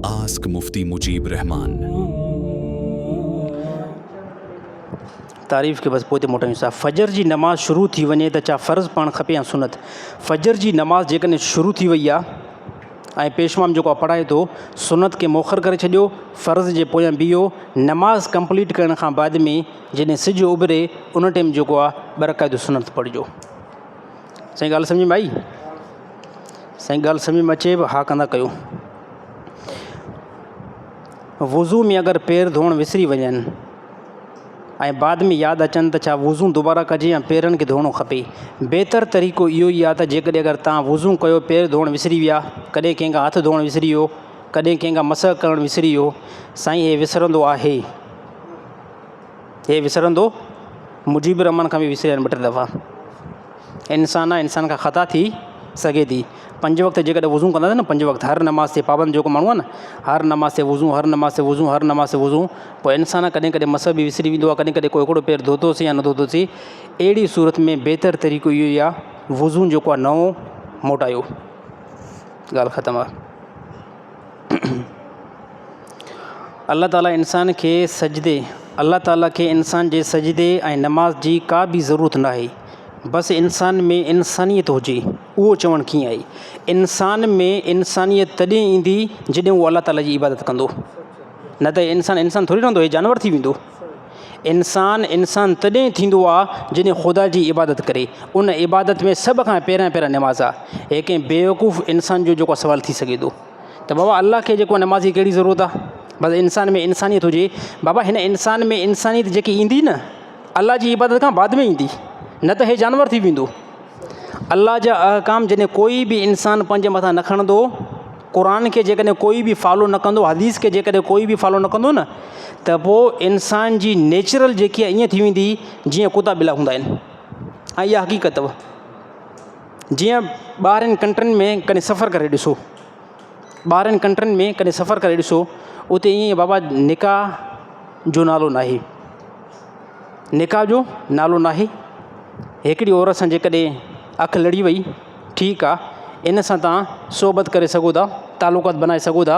Ask Mufti Mujeeb Rehman. تعريف کي بس پوئتي موٽايون ٿا. فجر جي نماز شروع ٿي وڃي ته ڇا فرض پڙهڻ کپي يا سنت؟ فجر جي نماز جيڪڏهن شروع ٿي وئي آهي ۽ پيشمام جيڪو آهي پڙهائي ٿو سنت کي موخر ڪري ڇڏيو فرض جي پويان بيهو نماز ڪمپليٽ ڪرڻ کان بعد ۾ جڏهن سج اڀري ان ٽيم جيڪو آهي ٻه رڪعتون سنت پڙهجو. سائين ڳالهه سمجهه ۾ آئي؟ سائين ڳالهه سمجهه ۾ اچي به ها ڪندا ڪيو. وضو ۾ اگر پير ڌوئڻ وسري وڃن ۽ بعد ۾ ياد اچن ته ڇا وضو دوباره ڪجي يا پيرن کي ڌوئڻو کپي؟ بهتر طريقو اهو ئي آهي ته جيڪڏهن اگر توهان وضو ڪيو پير ڌوئڻ وسري ويا، ڪڏهن ڪنهن کان هٿ ڌوئڻ وسري ويو، ڪڏهن ڪنهن کان مسح ڪرڻ وسري ويو، سائين هي وسرندو آهي. هي وسرندو مجيب الرحمان کان به وسريا آهن ٻه ٽي دفعا. انسان آهي انسان کان خطا ٿي سگهي ٿي. پنج وقت جيڪڏهن وضو ڪنداسين نه پنج وقت هر نماز تي پابند جيڪو ماڻهو آهي نه هر نماز تي وضو هر نماز تي وضو هر نماز تي وضو پوء انسان ڪڏهن ڪڏهن مسح به وسري ويندو آهي ڪڏهن ڪڏهن ڪو هڪڙو پير ڌوتوسين يا نه ڌوتوسين اهڙي صورت ۾ بهتر طريقو اهو ئي آهي وضو جيڪو آهي نئون موٽايو ڳالهه ختم آهي. الله تعالي انسان کي سجدي الله تعالي کي انسان جي سجدي ۽ نماز جي ڪا به ضرورت ناهي بس انسان ۾ انسانيت هجي اهو چوڻ ڪيئن آهي انسان ۾ انسانيت تڏهن ايندي جڏهن هو الله تعالي جي عبادت ڪندو نه ته انسان انسان ٿوري رهندو هي جانور ٿي ويندو انسان انسان تڏهن ٿيندو آهي جڏهن خدا جي عبادت ڪري ان عبادت ۾ سڀ کان پهريان پهريان نماز آهي هي ڪنهن بيوقوف انسان جو جيڪو سوال ٿي سگهي ٿو ته بابا الله کي جيڪو نماز جي ڪهڙي ضرورت آ بس انسان ۾ انسانيت هجي بابا هن انسان ۾ انسانيت جيڪي ايندي نه الله جي عبادت کان بعد ۾ ايندي نه ته هي جانور ٿي ويندو الله جا احڪام جڏهن ڪوئي به انسان پنهنجي مٿان نه کڻندو قرآن کي جيڪڏهن ڪوئي به فالو نه ڪندو حديث کي جيڪڏهن ڪوئي به فالو نه ڪندو نه ته پوء انسان جي نيچرل جيڪي ائين ٿي ويندي جيئن ڪتا ٻلا هوندا آهن ۽ اها حقيقت اٿو جيئن ٻاهرين ڪنٽرين ۾ ڪڏهن سفر ڪري ڏسو ٻاهرين ڪنٽرين ۾ ڪڏهن سفر ڪري ڏسو اتي ائين بابا نڪاح جو نالو ناهي نڪاح جو نالو ناهي هڪڙي عورت سان جيڪڏهن اک لڙي وئي ٺيڪ آهي ان سان توهان صحبت ڪري سگهو ٿا تعلقات بنائي سگهو ٿا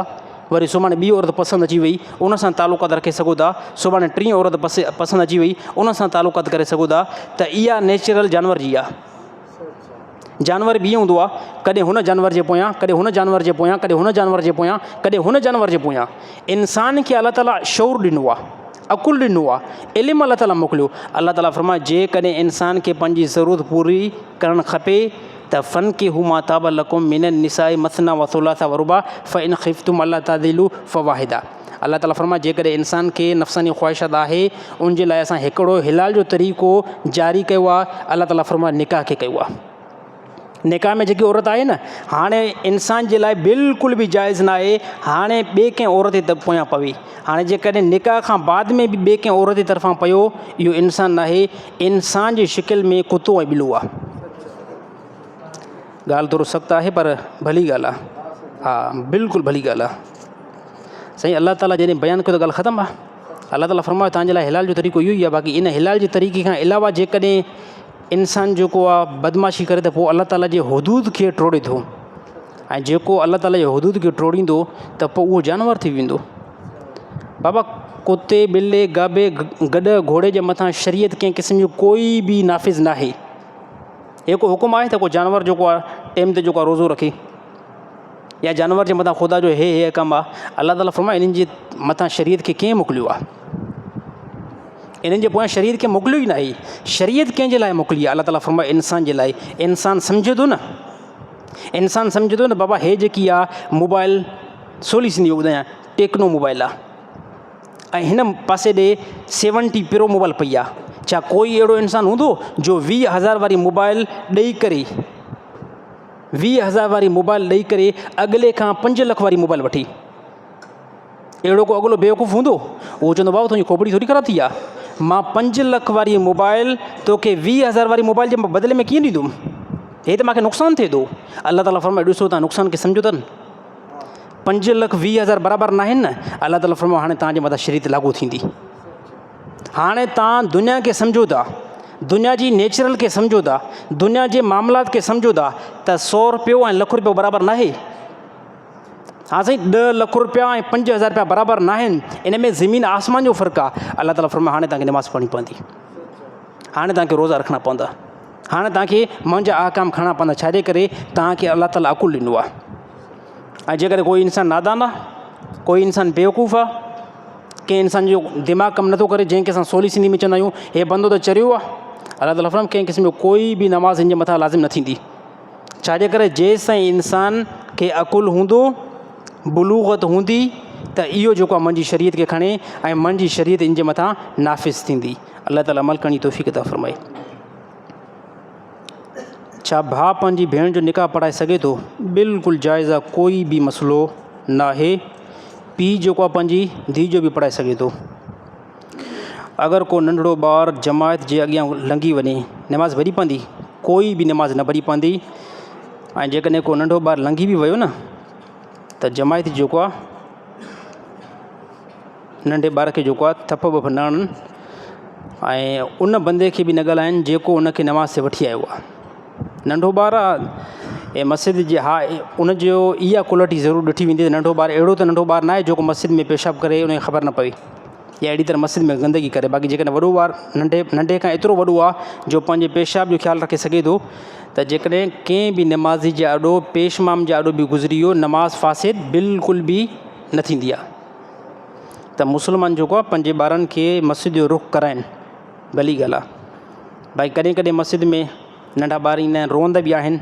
وري سڀاڻي ٻي عورت پسند اچي وئي ان سان تعلقات رکي سگهو ٿا سڀاڻي ٽين عورت پسند اچي وئي ان سان تعلقات ڪري سگهو ٿا ته اها نيچرل جانور جي آهي جانور به ائين هوندو آهي ڪڏهن هن جانور جي پويان ڪڏهن هن جانور جي پويان ڪڏهن هن جانور جي پويان ڪڏهن هن جانور جي پويان انسان کي الله تعاليٰ شعور ڏنو آهي عقل ڏنو آهي علم الله تعاليٰ موڪليو الله تعاليٰ فرمايو جيڪڏهن انسان کي پنهنجي ضرورت پوري ڪرڻ کپي ته فانڪحوا ما طاب لڪم من النساء مثنيٰ وثلاث ورباع فان خفتم الا تعدلوا فواحده الله تعاليٰ فرمايو جيڪڏهن انسان کي نفساني خواهشات آهي ان جي لاء اسان هڪڙو حلال جو طريقو جاري ڪيو آهي الله تعاليٰ فرمايو نڪاح کي ڪيو آهي نڪاح ۾ جيڪي عورت آهي نه هاڻي انسان جي لاء بلڪل به جائز نه آهي هاڻي ٻي ڪنهن عورت جي پويان پوي هاڻي جيڪڏهن نڪاح کان بعد ۾ به ٻي ڪنهن عورت جي طرفان پيو اهو انسان نه آهي انسان جي شڪل ۾ ڪتو ۽ ٻلو آهي ڳالهه ٿورو سخت آهي پر ڀلي ڳالهه آهي ها بلڪل ڀلي ڳالهه آهي سائين الله تعاليٰ جڏهن بيان ڪيو ته ڳالهه ختم آهي الله تعاليٰ فرمايو تنهنجي لاء حلال جو طريقو اهو ئي آهي باقي ان حلال جي طريقي کان علاوه جيڪڏهن انسان جيڪو آهي بدمعاشي ڪري ته پوء الله تعاليٰ جي حدود کي ٽوڙي ٿو ۽ جيڪو الله تعاليٰ جي حدود کي ٽوڙيندو ته پوء اهو جانور ٿي ويندو بابا ڪتي ٻلي گابي گڏهه گهوڙي جي مٿان شريعت ڪنهن قسم جو ڪوئي به نافذ ناهي هي ڪو حڪم آهي ته ڪو جانور جيڪو آهي ٽيم تي جيڪو آهي روزو رکي يا جانور جي مٿان خدا جو هي هي ڪم آهي الله تعاليٰ فرمائي انهن جي مٿان شريعت کي ڪنهن موڪليو آهي انهن جي پويان شريعت کي موڪليو ئي ناهي شريعت ڪنهن جي لاء موڪلي آهي الله تعاليٰ فرمائي انسان جي لاء انسان سمجهي ٿو نه انسان سمجهي ٿو نه بابا هي جيڪي آهي موبائل سولي سنڌي ٻڌايان ٽيڪنو موبائل آهي ۽ هن پاسي ڏي سيونٽي پرو موبائل پئي آ ڇا ڪوئي اهڙو انسان هوندو جو 20 هزار واري موبائل ڏئي ڪري 20 هزار واري موبائل ڏئي ڪري اڳلي کان 5 لک واري موبائل وٺي اهڙو ڪو اڳلو بيوقوف هوندو اهو چوندو بابا تنهنجي کوپڙي ٿوري خراب ٿي آ مان 5 لک واري موبائل توکي 20 هزار واري موبائل جي بدلي ۾ ڪيئن ڏيندم هي ته مانکي نقصان ٿئي ٿو الله تعالي فرمائي ڏسو تان نقصان کي سمجهو ٿا پنج لک 20 هزار برابر ناهن نه الله تعالي فرمايو هاڻي توهان جي مٿان شريعت لاڳو ٿيندي هاڻي توهان دنيا کي سمجهو ٿا دنيا جي نيچرل کي سمجهو ٿا دنيا جي معاملات کي سمجهو ٿا ته سو روپيو ۽ لک روپيو برابر ناهي. ها سائين ڏهه لک روپيا ۽ 5000 روپيا برابر ناهن، ان ۾ زمين آسمان جو فرق آهي. الله تعاليٰ فرمايو هاڻي توهان کي نماز پڙهڻي پوندي، هاڻي توهان کي روزا رکڻا پوندا، هاڻي توهان کي منهنجا احڪام کڻڻا پوندا، ڇاجي ڪري توهان کي الله تعاليٰ عقل ڏنو آهي. ۽ جيڪڏهن ڪوئي انسان نادان آهي، ڪوئي انسان بيوقوف آهي، ڪنهن انسان جو دماغ ڪم نٿو ڪري، جنهن کي اسان سولي سنڌي ۾ چوندا آهيون هي بندو ته چريو آهي، الله تعاليٰ فرمائي ڪنهن قسم جو ڪوئي به نماز هن جي مٿان لازم نه ٿيندي. ڇاجي ڪري جيستائين انسان کي عقل هوندو، بلوغت هوندي ته اهو جيڪو آهي منهنجي شريعت کي کڻي ۽ منهنجي شريعت ان جي مٿان نافذ ٿيندي. الله تعالي عمل ڪرڻ جي توفيق عطا فرمائي. ڇا ڀاء پنهنجي ڀيڻ جو نڪاح پڙهائي سگهي ٿو؟ بلڪل جائز آهي ڪوئي به مسئلو ناهي. پيء جيڪو آهي پنهنجي ڌيء جو به پڙهائي سگهي ٿو. اگر ڪو ننڍڙو ٻار جماعت جي اڳيان لنگهي وڃي نماز ڀڄي پوندي؟ ڪوئي به نماز نه ڀڄي پوندي ۽ جيڪڏهن ڪو ننڍو ٻار لنگهي به ويو نه ته جماعت جيڪو آهي ننڍي ٻار کي جيڪو آهي ٿڦ وڦ نه هڻن ۽ ان بندي کي به نه ڳالهائن جيڪو ان کي نماز تي وٺي آيو آهي. ننڍو ٻار آهي ۽ مسجد جي ها ان جو اها ڪوالٽي ضرور ڏٺي ويندي ته ننڍو ٻار اهڙو ته ننڍو ٻار نه آهي جيڪو مسجد ۾ پيشاب ڪري ان کي خبر نه پوي يا اهڙي طرح مسجد ۾ گندگي ڪري باقي جيڪڏهن وڏو ٻار ننڍي ننڍي کان ايترو وڏو آهي جو پنهنجي پيشاب جو خيال رکي سگهي ٿو ته جيڪڏهن ڪنهن به نمازي جي آڏو پيش امام جي آڏو به گذري ويو نماز فاسد بلڪل به نه ٿيندي آهي ته مسلمان جيڪو آهي پنهنجي ٻارن کي مسجد جو رخ ڪرائن ڀلي ڳالهه آهي ڀائي ڪڏهن ڪڏهن مسجد ۾ ننڍا ٻار ايندا آهن روئندا به آهن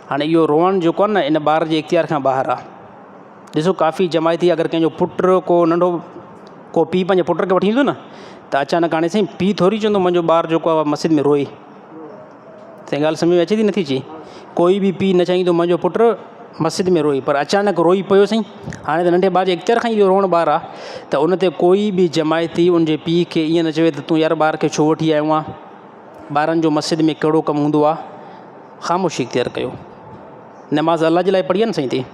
هاڻي اهو روئڻ جيڪو آهي نه ان ٻار جي اختيار کان ٻاهر آهي ڏسو ڪافي جماعتي اگر ڪنهن جو پٽ ڪو ننڍو ڪو پيءُ پنهنجي پٽ کي وٺي ايندو نه ته اچانڪ هاڻي سائين پيءُ ٿوري چوندو منهنجو ٻار جيڪو آهي مسجد ۾ روئي سائين ڳالهه سمجهه ۾ اچي ٿي نٿي اچي ڪوئي به پيءُ نه چاهيندو منهنجو پٽ مسجد ۾ روئي پر اچانڪ روئي پيو سائين هاڻي ته ننڍي ٻار جي اختيار کان ئي اهو روئڻ ٻار آهي ته ان تي ڪوئي به جماعتي ان جي پيءُ کي ائين نه چوي ته تون يار ٻار کي ڇو وٺي آيو آهين ٻارن جو مسجد ۾ ڪهڙو ڪم هوندو آهي خاموشي اختيار ڪيو نماز الله جي لاء پڙهي آهي نه سائين هتي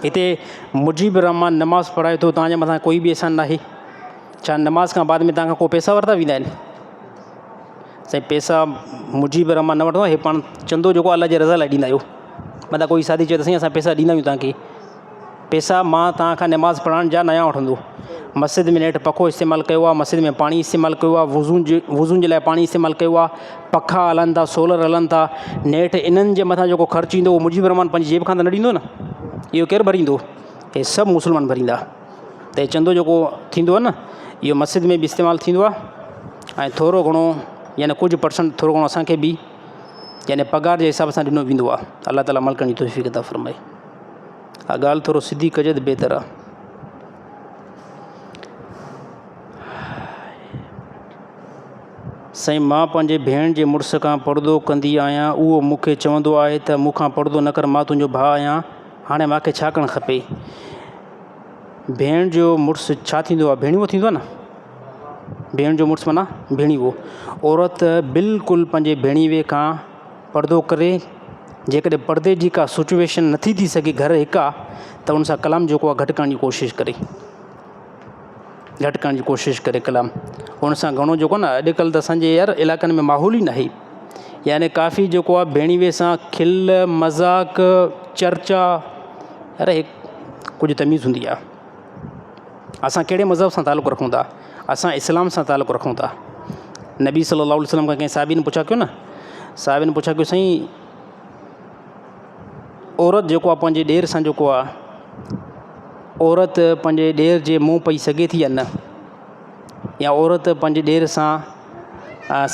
هتي مجيب الرحمان نماز پڙهائي ٿو توهان جي مٿان ڪوئي به احسان ناهي ڇا نماز کان بعد ۾ توهان کان ڪو پئسا ورتا ويندا آهن سائين پئسا مجيب الرحمان نه وٺندو آهي هي پاڻ چندو جيڪو الله جي رضا لاء ڏيندا آهيو متان ڪوئي ساٿي چئي ته سائين اسان پئسا ڏيندا آهيون توهان کي پئسا مان توهان کان نماز پڙهائڻ جا ناهيان وٺندو مسجد ۾ نيٺ پکو استعمال ڪيو آهي مسجد ۾ پاڻي استعمال ڪيو آهي وضو جي وضو جي لاء پاڻي استعمال ڪيو آهي پکا هلن ٿا سولر هلن ٿا نيٺ انهن جي مٿان جيڪو خرچ ايندو اهو مجيب الرحمان پنهنجي جيب کان ته نه ڏيندو نه اهو ڪير ڀريندو هي سڀ مسلمان ڀريندا ته هي چندو جيڪو ٿيندو آهي نه اهو مسجد ۾ به استعمال ٿيندو آهي ۽ ٿورو گهڻو يعني ڪجهه پرسنٽ ٿورو گهڻو اسانکي به يعني پگهار جي حساب سان ڏنو ويندو آهي الله تعاليٰ عمل ڪرڻ جي توفيق عطا فرمائي. اها ڳالهه ٿورو سڌي ڪجي ته بهتر آهي. سائين مان پنهنجي ڀيڻ جي مڙس کان پڙدو ڪندي آهيان اهو مون کي چوندو آهي ته مون کان پڙدو نه ڪر مان تنهنجو ڀاء آهيان هاڻي مان کي ڇا ڪرڻ کپي؟ ڀيڻ جو مڙس ڇا ٿيندو آهي ڀيڻيو ٿيندو آهي نه ڀيڻ جو مڙس معنيٰ ڀيڻيوو عورت بلڪل پنهنجي ڀيڻيوي کان پردو ڪري جيڪڏهن پردي جي ڪا سچويشن نٿي ٿي سگهي گهر هڪ آهي ته ان سان ڪلام جيڪو آهي گهٽ ڪرڻ جي ڪوشش ڪري گهٽ ڪرڻ جي ڪوشش ڪري ڪلام ان سان گهڻو جيڪو آهي نه اڄڪلهه ته اسانجي يار علائقن ۾ ماحول ئي ناهي يعني ڪافي جيڪو آهي ڀيڻيوي سان کل مذاق چرچا اري ڪجهه تميز هوندي آهي اسان ڪهڙي مذهب سان تعلق رکون ٿا اسان اسلام سان تعلق رکون ٿا نبي صلي الله عليه وسلم کان ڪنهن صحابين پڇا ڪيو نه صحابين پڇا ڪيو سائين عورت جيڪو آهي پنهنجي ڏير سان جيڪو آهي عورت پنهنجي ڏير جي منهن پئي سگهي ٿي يا نه يا عورت پنهنجي ڏير سان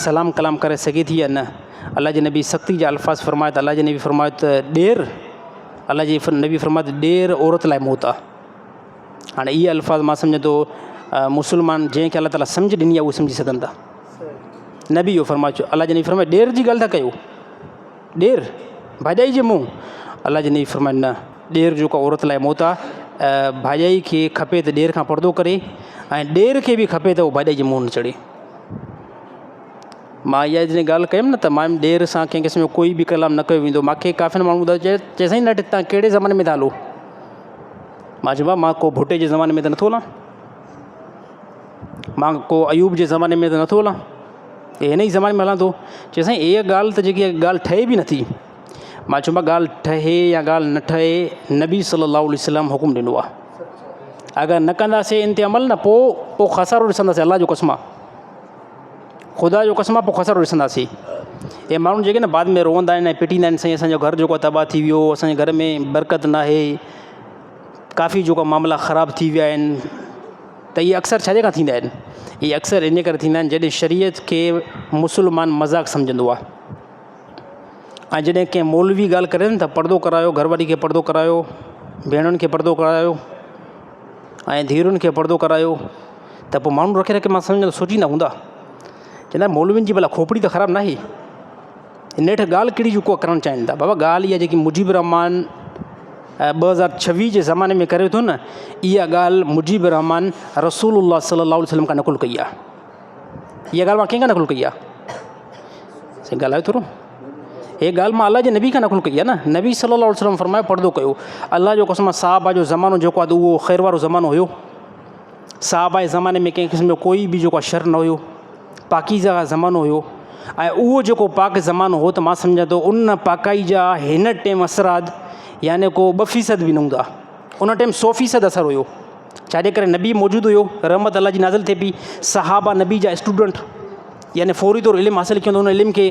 سلام ڪلام ڪري سگهي ٿي يا نه الله جي نبي سختي جا الفاظ فرمايا ته الله جي نبي فرمايو ته ڏير الله جي نبي فرمايو ته ڏير عورت لاء موت آهي هاڻي اهي الفاظ مان سمجهان ٿو مسلمان جنهن کي الله تعاليٰ سمجهه ڏني آهي اهو سمجهي سگهن ٿا نبي اهو فرمايو الله جي نبي فرمايو ڏير جي ڳالهه ٿا ڪيو ڏير ڀاڄائي جي منهن الله جي نبي فرمايو نه ڏير جيڪو عورت لاء موت آهي ڀاڄائي کي کپي ته ڏير کان پردو ڪري ۽ ڏير کي به کپي ته اهو ڀاڄائي جي منهن نه چڙهي مان اها جڏهن ڳالهه ڪيم نه ته مان ڏير سان ڪنهن قسم جو ڪوئي به ڪلام نه ڪيو ويندو مانکي ڪافي ماڻهو ٻڌايو چي چي سائين نه تان ڪهڙي زماني ۾ ٿا هلو مان چيو مان ڪو ڀٽي جي زماني ۾ ته نٿو هلان مان ڪو ايوب جي زماني ۾ ته نٿو هلان هن ئي زماني ۾ هلان ٿو چي سائين اها ڳالهه ته جيڪي ڳالهه ٺهي به نٿي. مان چيو ڳالهه ٺهي يا ڳالهه نه ٺهي، نبي صلي الله عليه وسلم حڪم ڏنو آهي، اگر نه ڪنداسين ان تي عمل نه پوء پوء خسارو ڏسنداسين. الله جو قسم آهي، خدا جو قسم آهي، پوء خسارو ڏسنداسين. اهي ماڻهو جيڪي نه بعد ۾ روئندا آهن ۽ پٽيندا آهن، سائين اسانجو گهر جيڪو آهي تباهه ٿي ويو، اسانجي گهر ۾ برڪت ناهي، ڪافي جيڪو معاملا خراب ٿي ويا آهن. ته اهي اڪثر ڇا جي کان ٿيندا آهن؟ اهي اڪثر ان ڪري ٿيندا آهن جڏهن شريعت کي مسلمان مذاق سمجهندو آهي ۽ جڏهن ڪنهن مولوي ڳالهه ڪري نه ته پردو ڪرايو، گهر واري کي پردو ڪرايو، ڀيڻن کي پردو ڪرايو ۽ ڌيئرن کي پردو ڪرايو ته پوء ماڻهو رکي رکي مان سمجهان ٿو سوچيندا هوندا، چوندا مولوين جي ڀلا کوپڙي ته خراب ناهي. نيٺ ڳالهه ڪهڙي جيڪو ڪرڻ چاهين ٿا؟ بابا ڳالهه اها جيڪي مجيب الرحمان 2026 جي زماني ۾ ڪري ٿو نه، اها ڳالهه مجيب الرحمان رسول الله صلي الله عليه وسلم کان نقل ڪئي آهي. اها ڳالهه مان ڪنهن کان نقل ڪئي آهي؟ سائين ڳالهايو ٿورو. هي ڳالهه مان الله جي نبي کان نقل ڪئي آهي نه. نبي صلي الله عليه وسلم فرمايو پردو ڪيو. الله جو قسم صحابه جو زمانو جيڪو آهي اهو خير وارو زمانو هيو. صحابه جي زماني ۾ ڪنهن قسم جو ڪوئي به جيڪو آهي شر نه هيو. پاڪيزه زمانو هيو ۽ اهو جيڪو پاڪ زمانو هو ته مان سمجهان ٿو ان پاڪائي جا هن ٽيم اثرات يعني ڪو 2% به نه هوندا. ان ٽيم 100% اثر هيو. ڇاجي ڪري نبي موجود هيو، رحمت الله جي نازل ٿئي پئي، صحابه نبي جا اسٽوڊنٽ يعني فوري طور علم حاصل ڪيو ان علم کي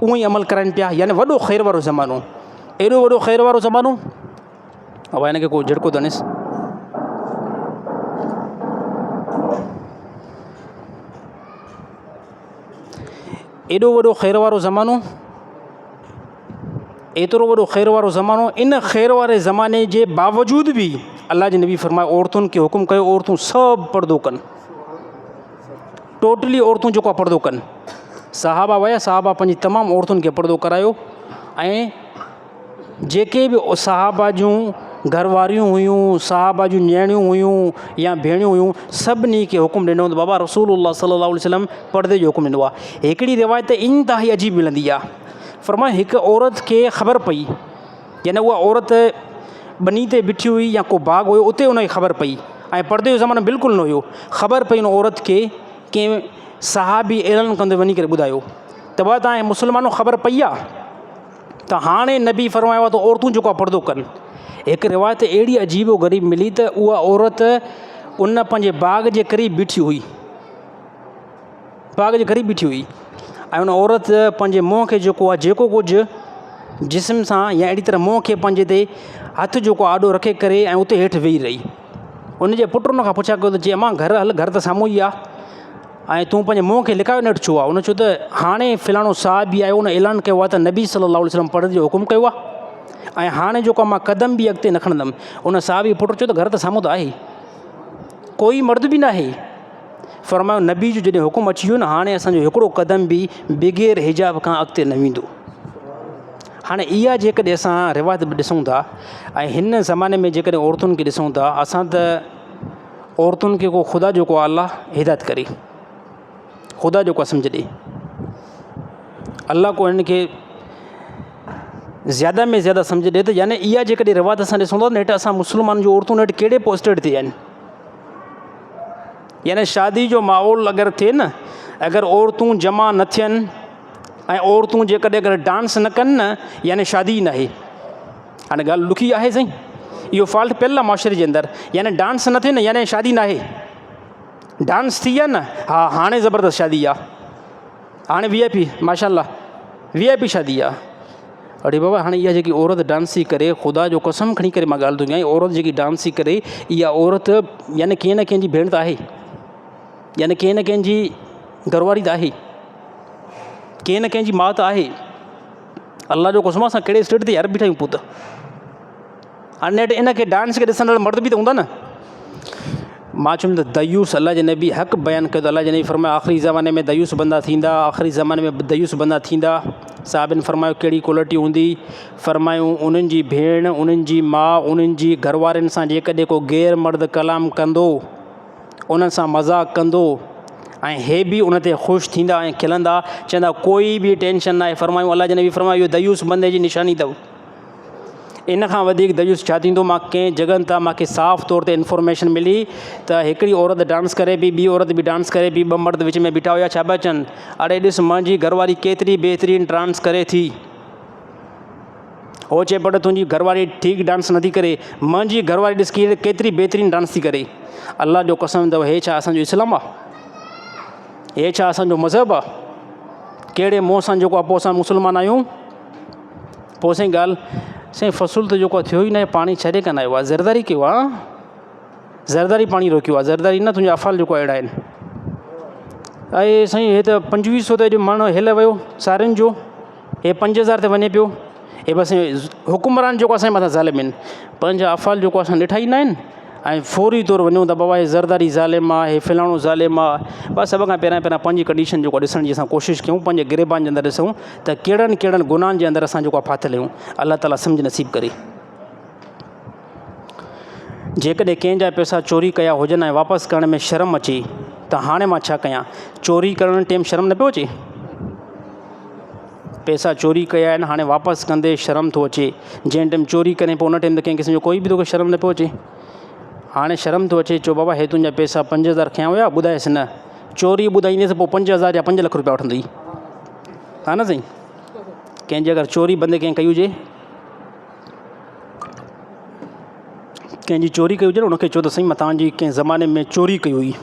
اونئن ئي عمل ڪرائن پيا، يعني وڏو خير وارو زمانو، ايڏو وڏو خير وارو زمانو. ابا هن کي ڪو جهٽڪو ته هڻيس. ايڏو وڏو خير وارو زمانو، ايترو وڏو خير وارو زمانو، ان خير واري زماني جي باوجود به الله جي نبي فرمايو عورتن کي حڪم ڪيو عورتون سڀ پردو ڪن، ٽوٽلي عورتون جيڪو آهي پردو ڪن. صحابه ويا، صحابه پنهنجي تمام عورتن کي پردو ڪرايو ۽ جيڪي به صحابه جون گهر واريون هيون، صحابه جون نياڻيون هيون يا ڀيڻيون هيون، سڀني کي حڪم ڏنو ته بابا رسول الله صلي الله عليه وسلم پردي جو حڪم ڏنو آهي. هڪڙي روايت انتهائي عجيب ملندي آهي. فرمايو هڪ عورت کي خبر پئي، يعني اها عورت ٻني تي بيٺي هئي يا ڪو باغ هيو اتي ان کي خبر پئي ۽ پردي جو زمانو بلڪل نه هيو. خبر پئي ان عورت کي ڪنهن صحابي اعلان ڪندي وڃي ڪري ٻڌايو ته بابا توهان کي مسلمانو خبر پئي آهي ته هاڻي نبي فرمايو آهي ته عورتون جيڪو آهي پردو ڪن. هڪ روايت اهڙي عجيب و غريب ملي ته اها عورت ان پنهنجي باغ جي قريب بيٺي هئي، باغ جي قريب بيٺي هئي ۽ ان عورت پنهنجي منهن کي جيڪو آهي جيڪو ڪجهه جسم سان يا اهڙي طرح منهن کي پنهنجي تي هٿ جيڪو آڏو رکي ڪري ۽ اتي هيٺ ويهي رهي. ان جي پٽ ان کان پڇا ڪيو ته چي امان گهر هل، گهر ته سامهون ئي آهي ۽ تون پنهنجي منهن کي لڪايو نيٺ ڇو آهي؟ هن چيو ته هاڻي فلاڻو صحابي آيو ان اعلان ڪيو آهي ته نبي صلي الله عليه وسلم پردي جو حڪم ڪيو آهي ۽ هاڻي جيڪو مان قدم به اڳتي نه کڻندم. ان صحابي پٽ چيو ته گهر ته سامهون ته آهي، ڪوئي مرد به ناهي. فرمايو نبي جو جڏهن حڪم اچي ويو نه هاڻي اسانجو هڪڙو قدم به بغير حجاب کان اڳتي نه ويندو. هاڻي اها جيڪڏهن اسان روايت به ڏسون ٿا ۽ هن زماني ۾ جيڪڏهن عورتن کي ڏسون ٿا، اسان ته عورتن کي ڪو خدا جو ڪو الله هدايت ڪري، خدا جو ڪو سمجھ ڏي، الله ڪو هنن کي زياده ۾ زياده سمجھ ڏي ته يعني اها جيڪڏهن روايت اسان ڏسون ٿا نيٺ اسان مسلمان جون عورتون نيٺ ڪهڙي پوسٽيڊ تي آهن. يعني شادي جو ماحول اگر ٿئي نه، اگر عورتون جمع نه ٿين ۽ عورتون جيڪڏهن اگر ڊانس نه ڪن نه يعني شادي ئي ناهي. هاڻي ڳالهه ڏکي آهي سائين، اهو فالٽ پيل آهي معاشري جي اندر، يعني ڊانس نه ٿئي نه يعني شادي ناهي. ڊانس ٿي ويا نه ها هاڻي زبردست شادي آهي، هاڻي وي آء پي ماشاء الله وي آء پي شادي آهي. اڙي بابا هاڻي اها جيڪي عورت ڊانس ٿي ڪري، خدا جو قسم کڻي ڪري مان ڳالهه ٿو ڪيان، عورت جيڪي ڊانس ٿي ڪري اها عورت يعني ڪنهن نه ڪنهن جي ڀيڻ ته آهي، يعني ڪنهن نه ڪنهن جي گهرواري ته آهي، ڪنهن نه ڪنهن جي ماء ته آهي. الله جو قسم اسان ڪهڙي اسٽيٽ تي يار بيٺا آهيون پوء ته هاڻي نيٺ ان کي ڊانس کي ڏسندڙ مرد به ته هوندا نه. مان چيم ته ديوس الله جي نبي حق بيان ڪيو ته الله جي نبي فرمايو آخري زماني ۾ ديوس بندا ٿيندا، آخري زماني ۾ ديوس بندا ٿيندا. صحابين فرمايو ڪهڙي ڪوالٽي هوندي؟ فرمايو انهن جي ڀيڻ، انهن جي ماء، انهن جي گهروارين سان جيڪڏهن ڪو غير مرد ڪلام ڪندو، انهن سان مذاق ڪندو ۽ هي به ان تي خوش ٿيندا ۽ کلندا، چوندا ڪوئي به ٽينشن ناهي. فرمايو الله جي نبي فرمايو اهو ديوس بندي جي نشاني اٿو. ان کان وڌيڪ ديوس ڇا ٿيندو؟ مان ڪنهن جڳهن تان مان کي صاف طور تي انفارميشن ملي ته هڪڙي عورت ڊانس ڪري پئي، ٻي عورت به ڊانس ڪري پئي، ٻه مرد وچ ۾ بيٺا هيا، ڇا پيا چون اڙي ڏس منهنجي گهرواري ڪيتري بهترين ڊانس ڪري ٿي. هو چئي پٽ تنهنجي گهر واري ٺيڪ ڊانس نٿي ڪري، منهنجي گهر واري ڏس ڪيتري بهترين ڊانس ٿي ڪري. الله جو قسم اٿو هي ڇا اسان جو اسلام آ؟ هي ڇا اسان جو مذهب آ؟ ڪهڙي منهن سان جيڪو آ پوء اسان مسلمان آهيون؟ پوء سائين ڳالهه سائين فصل ته جيڪو ٿيو ئي ناهي پاڻي ڇڏي ڪانه آيو آ زرداري ڪيو آ زرداري پاڻي روڪيو آ زرداري نه تنهنجا افعال جيڪو اهڙا آهن اي سائين هي ته پنجويهه سو ته اڄ مڻ هل ويو سارين جو هي 5000 تي وڃي پيو هي بس حڪمران جيڪو اسان جي مٿان ظالم آهن پنهنجا افعال جيڪو اسان ڏٺا ئي نه آهن ۽ فوري طور وڃون ته بابا هي زرداري ظالم آ هي فلاڻو ظالم آ بس سڀ کان پهريان پهريان پنهنجي ڪنڊيشن جيڪو ڏسڻ جي اسان ڪوشش ڪيون پنهنجي گريبان جي اندر ڏسون ته ڪهڙن ڪهڙن گناهن جي اندر اسان جيڪو ڦاٿل آهيون الله تعالي سمجھ نصيب ڪري. جيڪڏهن ڪنهن جا پئسا چوري ڪيا هجن ۽ واپس ڪرڻ ۾ شرم اچي ته هاڻي مان ڇا ڪيان؟ چوري ڪرڻ ٽيم شرم نه پيو اچي؟ پئسا چوري ڪيا آهن هاڻي واپس ڪندي شرم ٿو اچي جنهن ٽيم چوري ڪرين پوء ان ٽيم ته ڪنهن قسم جو ڪوئي به توکي شرم نه پيو اچي هاڻي شرم ٿو اچي چئو بابا هي تنهنجا پئسا 5000 کنيا هيا ٻڌائيس نه چوري ٻڌائينديس پوء 5000 يا 5 لک روپيا وٺندئي ها نه سائين ڪنهن جي اگر چوري بندي ڪنهن ڪئي هجي ڪنهن جي چوري ڪئي هجي نه ان کي چئو ته سائين مان توهان جي ڪنهن زماني ۾ چوري ڪئي هئي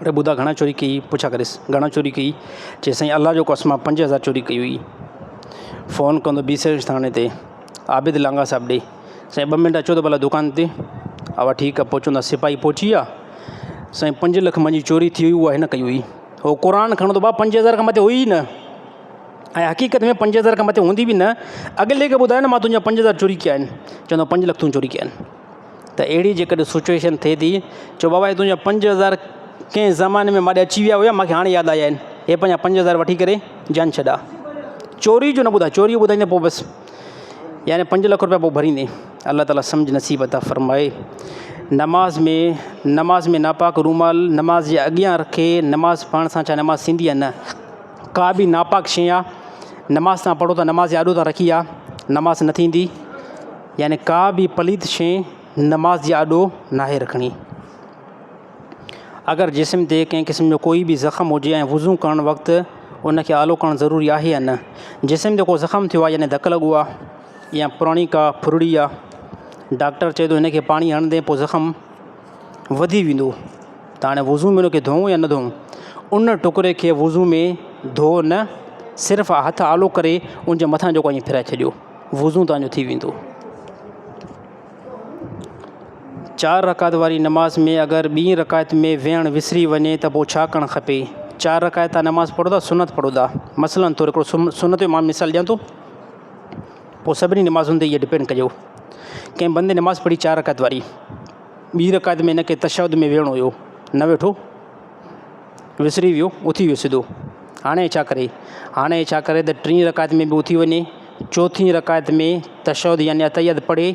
اڙي ٻڌا گهڻا چوري ڪئي پڇا ڪريس گهڻا چوري ڪئي چي سائين الله جو قسم آ 5000 چوري ڪئي هئي فون ڪندو بي سيڪشن ٿاڻي تي عابد لانگا صاحب ڏي سائين ٻه منٽ اچو ته ڀلا دڪان تي اها ٺيڪ آ پهچون ٿا سپاهي پهچي ويا سائين 5 لک منهنجي چوري ٿي هئي اها هن ڪئي هئي هو قرآن کڻندو با 5000 کان مٿي هئي ئي نه ۽ حقيقت ۾ 5000 کان مٿي هوندي به نه اڳلي کي ٻڌايو نه مان تنهنجا 5000 چوري ڪيا آهن چوندو 5 لک تون چوري ڪيا آهن ته اهڙي جيڪڏهن سچوئيشن ٿئي ٿي چئو بابا هي تنهنجا 5000 ڪنهن زماني ۾ ماڏي اچي ويا هيا مانکي هاڻي ياد آيا آهن هي پنهنجا 5000 وٺي ڪري جان ڇڏا چوري جو نه ٻڌا چوري جو ٻڌائيندي پوء بس يعني 5 لک روپيا پوء ڀريندي الله تعالي سمجھ نصيب عطا فرمائي نماز ۾ نماز ۾ ناپاڪ رومال نماز جي اڳيان رکي نماز پڙهڻ سان ڇا نماز ٿيندي يا نه ڪا به ناپاڪ شيء آ نماز تان پڙهو ته نماز جي آڏو تان رکي آ نماز نه ٿيندي يعني ڪا به پليت شيء نماز جي آڏو ناهي رکڻي. اگر جسم تي ڪنهن قسم جو ڪوئي به زخم هجي ۽ وضو ڪرڻ وقت ان کي آلو ڪرڻ ضروري آهي يا نه؟ جسم تي ڪو زخم ٿيو آهي يعني ڌڪ لڳو آهي يا پراڻي ڪا ڦرڙي آهي ڊاڪٽر چئي ٿو هن کي پاڻي هڻندين پوء زخم وڌي ويندو ته هاڻي وضو ۾ ان کي ڌوئون يا نه ڌوئون؟ ان ٽڪري کي وضو ۾ ڌو نه صرف هٿ آلو ڪري ان جي مٿان جيڪو ائين ڦيرائي ڇڏيو. وضو توهان جو ٿي ويندو. چار رڪعت واري نماز ۾ اگر ٻي رڪعت ۾ ويهڻ وسري وڃي ته پوء ڇا ڪرڻ کپي؟ چار رڪعت تان نماز پڙهو ٿا سنت پڙهو ٿا مثلا طور هڪڙو سنت جو مان مثال ڏيان ٿو پوء سڀني نمازن تي اهو ڊپينڊ ڪجو ڪنهن بندي نماز پڙهي چار رڪعت واري ٻي رڪعت ۾ هن کي تشهد ۾ ويهڻو هيو نه ويٺو وسري ويو اٿي ويو سڌو هاڻي ڇا ڪري هاڻي ڇا ڪري ته ٽين رڪعت ۾ به اٿي وڃي چوٿين رڪعت ۾ تشهد يعني اتحيات پڙهي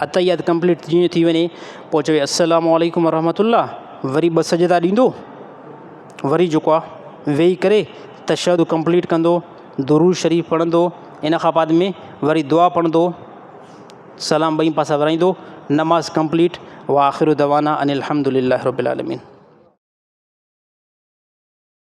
اتحيات ڪمپليٽ جيئن ٿي وڃي پوء چوي السلام عليڪم ورحمة الله وري ٻه سجدا ڏيندو وري جيڪو آهي ويهي ڪري تشهد ڪمپليٽ ڪندو درود شريف پڙهندو ان کان بعد ۾ وري دعا پڙهندو سلام ٻئي پاسا ورائيندو نماز ڪمپليٽ وآخر دعوانا ان الحمد لله رب العالمين.